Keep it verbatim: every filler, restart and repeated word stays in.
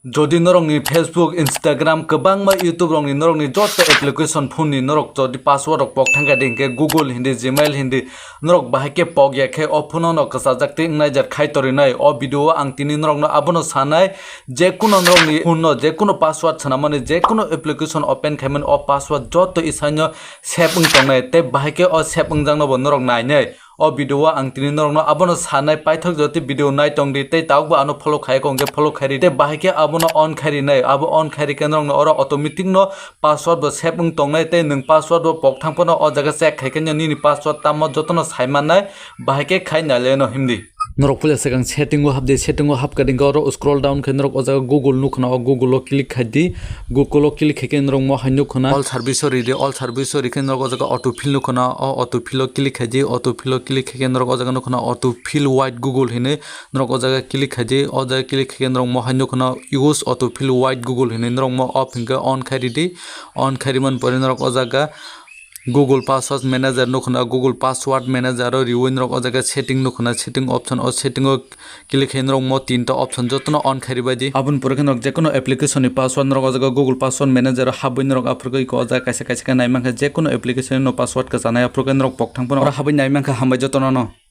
Jodi norokni Facebook, Instagram, kwbangma YouTube rokni norokni joto application phone ni norok jodi password rok pok thangkha de hinkhe Google hindi, Gmail hindi, norok bahai khe pok ya khe o phone no kwchajak tei wngnai jar khai torinai. O video o ang tini norokno abono sanai, jekuno norokni phone no jekuno password swnamani, jekuno application open khaimani, o password joto isaino save wng tongnai tei bahai khe o save wngjakno bo norok nainai. O video o ang tini norokno abono sanai, paithak jodi video nai tong di tei tabukbo ano follow khai kong khe follow khai ri tei bahai khe abono on khai rinai. Abo on khai ri khe norokno oro automatic no password bo save wng tongnai tei nwng password bo pok thang phano o jaga check khai khe nini password tamo jotono sai mannai, bahai khe khai nai le no himdi. Norok puila swkang setting o hap di, setting o hap kha di, oro scroll down khe norok o jaga Google nukho na, o Google o click khai di. Google o click khai khe norok mo hai nukho na, all service o ri di, all service o ri khe norok o jaga auto fill nukho na, o auto fill o click khai di, auto fill o click khai khe norok o jaga nukho na auto fill with Google hinwi, norok o jaga click khai di, o jaga click khai khe norok mo hai nukho na use auto fill with Google hinwi, norok mo off hinkhe on khai ri di, on khai ri man pore norok o jaga Google Password Manager nukho na, Google Password Manager o riwi norok o jaga setting nukho na, setting option, o setting o click khai norok mo tinta option jotono on khai ri bai di. Aboni pore khe norok jekono application ni password norok o jaga Google Password Manager o habwi norok aphuru khe o jaga kaisa kaisa khe nai mankha, jekono application no password kwchanai aphuru khe norok pok thang phano oro habwi nai mankha. Hambai jotono no.